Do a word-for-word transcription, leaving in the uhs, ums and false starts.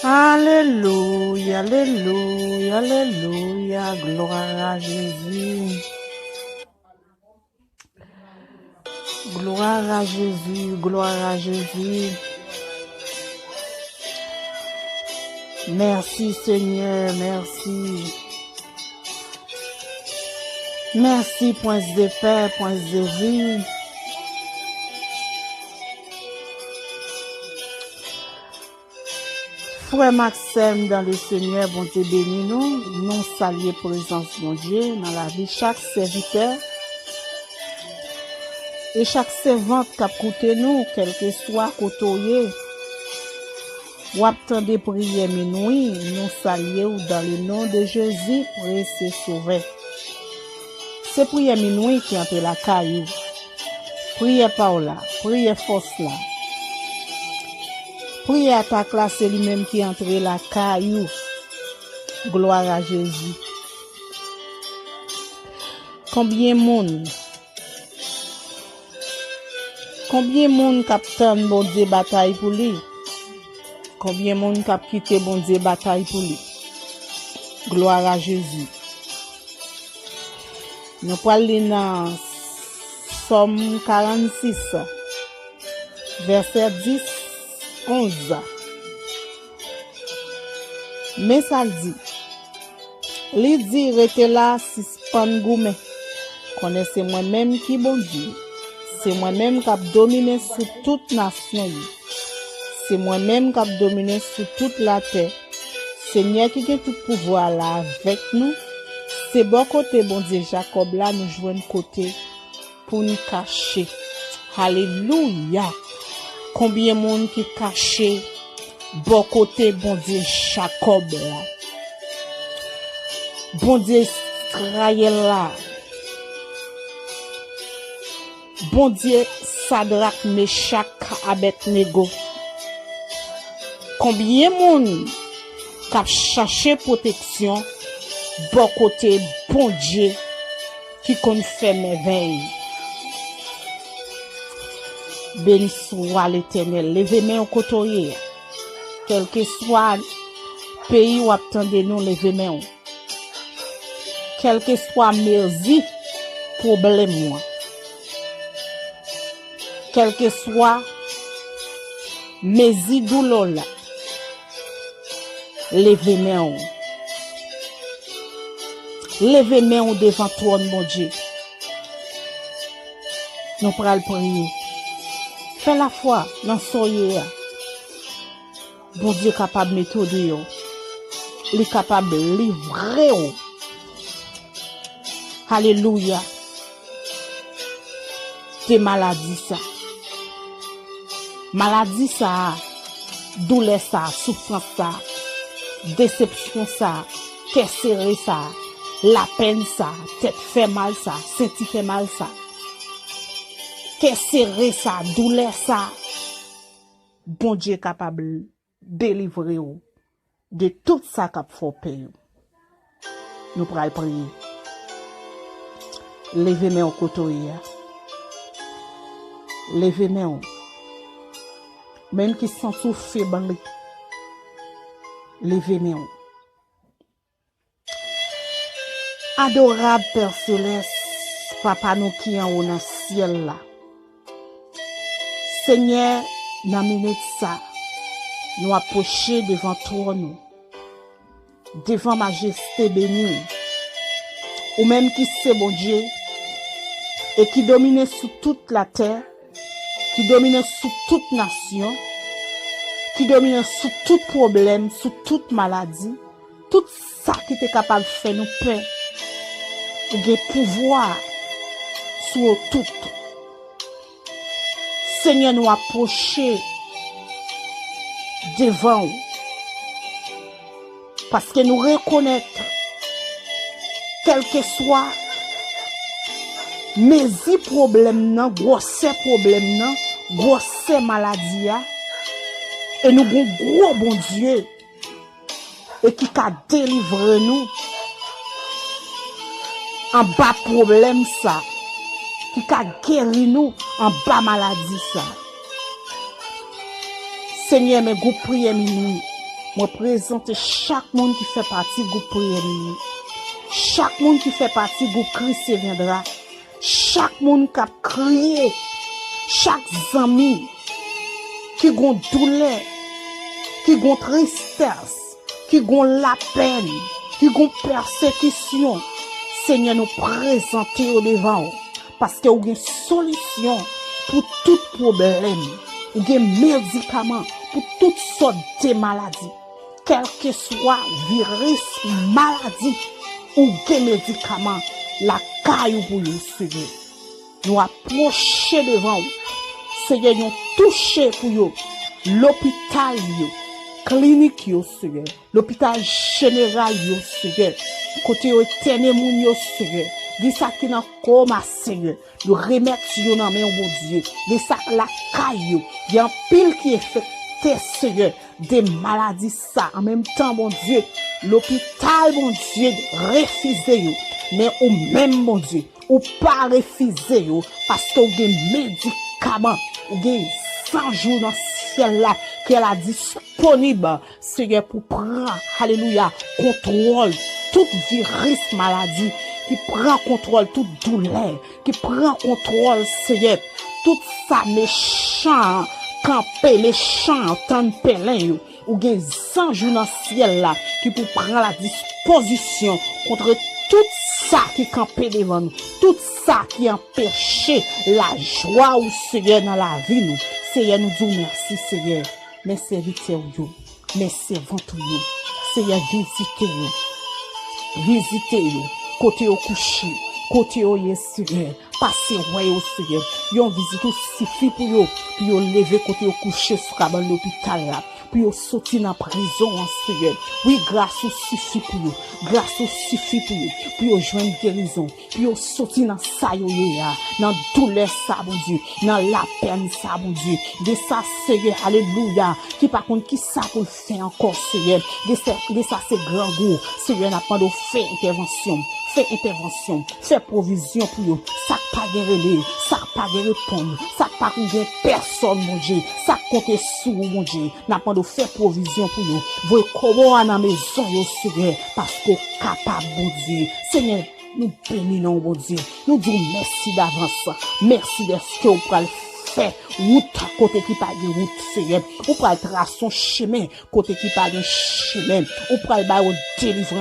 Alelouya, alelouya, alelouya, glwa a Jezi. Glwa a Jezi, glwa a Jezi. Mèsi, Senyè, mèsi. Mèsi, Prens de pè, Prens de vi. Frè m ak sè m dan le Senyè, Bondye beni nou. Nou salye prezans Bondye nan lavi chak sèvitè e chak sèvant k ap koute nou, kèlkeswa kote w ye. W ap tande priyè minwi, nou salye w dan le non de Jezi, presye Sovè. Se priyè minwi ki antre lakay ou. Priyè pa w la, priyè fòs la. Priyè atak la, se li menm ki antre lakay ou. Glwa a Jezi. Konbyen moun? Konbyen moun k ap tann Bondye batay pou li? Konbyen moun k ap kite Bondye batay pou li? Glwa a Jezi. Nou pral li nan Sòm karannsis, vèsè dis, onz. Men sa l di. Li di, "Rete la, sispann goumen. Konnen se mwen menm ki Bondye. Se mwen menm k ap domine sou tout nasyon yo. Se mwen menm k ap domine sou tout latè." Senyè ki gen tout pouvwa a la avèk nou. Se bò kote Bondye Jakòb la nou jwenn kote pou n kache. Alelouya! Konbyen moun ki kache bò kote Bondye Jakòb la? Bondye Izrayèl la? Bondye Sadrak, Mechak, Abèdnego? Konbyen moun k ap chache pwoteksyon bò kote Bondye ki konn fè mèvèy? Beni swa Letènèl, leve men w kote w ye a. Kèlkeswa peyi w ap tande nou, leve men w. Kèlkeswa mezi pwoblèm ou an, kèlkeswa mezi doulè w la, leve men w. Leve men w devan twòn Bondye. Nou pral priye. Fè lafwa nan sa w ye a. Bondye kapab mete w deyò. Li kapab livre w. Alelouya. De maladi sa. Maladi sa a, doulè sa a, soufrans sa a, desepsyon sa a, kè sere sa a, lapèn sa a, tèt fè mal sa a, senti fè mal sa a, kè sere sa a, doulè sa a. Bondye kapab delivre w de tout sa k ap fè w pè yo. Nou pral priye. Leve men w kote w ye a. Leve men w. Menm ki santi w febli, leve men w. Adorab Pè Selès, Papa nou ki anwo nan syèl la. Senyè, nan minit sa, nou apwoche devan twòn ou, devan majeste beni w, ou menm ki se Bondye e ki domine sou tout latè, ki domine sou tout nasyon, ki domine sou tout pwoblèm, sou tout maladi, tout sa ki te kapab fè nou pè, ou gen pouvwa sou yo tout. Senyè, nou apwoche devan w, paske nou rekonèt, kèlkeswa mezi pwoblèm nan, gwosè pwoblèm nan, gwosè maladi a, e nou gon gwo Bondye e ki ka delivre nou anba pwoblèm sa, ki ka geri nou anba maladi sa. Senyè, men gwoup priyè minwi, Mwen prezante chak moun ki fè pati gwoup priyè nou yo. Chak moun ki fè pati gwoup Christ viendra. Chak moun k ap kriye. Chak zanmi ki gon doulè, ki gon tristès, ki gon lapèn, ki gon pèsekisyon. Senyè, nou prezante yo devan w, paske ou gen solisyon pou tout pwoblèm. Ou gen medikaman pou tout sòt de maladi. Kèlkeswa viris, maladi, ou gen medikaman lakay ou pou yo, Senyè. Nou apwoche devan w. Senyè, yon touche pou yo. Lopital yo, klinik yo, Senyè. Lopital jeneral yo, Senyè. Kote yo entène moun yo, Senyè. Gen sa ki nan koma, Senyè. Yo remèt yo nan men w, Bondye. Gen sa k lakay yo. Gen anpil ki enfekte, Senyè, de maladi sa. An menm tan, Bondye, lopital, Bondye, refize yo. Men ou menm, Bondye, ou pa refize yo, paske w gen medikaman, ou gen zanj ou nan syèl la, ke la disponib, Senyè, pou pran, alelouya, kontwòl tout viris maladi, ki pran kontwòl tout doulè, ki pran kontwòl, Senyè, tout sa mechan an kanpe, mechan an tann pèlen yo. Ou gen zanj ou nan syèl la ki pou pran la dispozisyon kont tout sa ki kanpe devan nou, tout sa ki anpeche lajwa ou, Senyè, nan lavi nou. Senyè, nou di w mèsi, Senyè. Men sèvitè w yo, men sèvant ou yo, Senyè, vizite yo. Vizite yo kote yo kouche, kote yo ye, Senyè. Pase wè yo, Senyè. Yon vizit ou sifi pou yo, pou yo leve kote yo kouche sou kabann lopital la, pou yo soti nan prizon an, Senyè. Wi, gras ou sifi pou yo. Gras ou sifi pou yo, pou yo jwenn gerizon, pou yo soti nan sa yo ye a, nan doulè sa, Bondye, nan lapèn sa, Bondye. Gen sa, Senyè, alelouya, ki pa konn ki sa pou l fè ankò, Senyè. Gen sa, gen sa se grangou, Senyè, n ap mande w fè entèvansyon, fè entèvansyon, fè pwovizyon pou yo. Sa k pa gen rele, sa k pa gen reponn, sa k pa konn gen pèsòn, Bondye, sa k konte sou ou, Bondye, n ap mande w fè pwovizyon pou yo. Voye kobo a nan mezon yo, Senyè, paske w kapab, Bondye. Senyè, nou beni non w, Bondye. Nou di w mèsi davans. Mèsi dèske w pral fè wout kote ki pa gen wout, Senyè. Ou pral trase yon chemen kote ki pa gen chemen. Ou pral ba yo delivrans.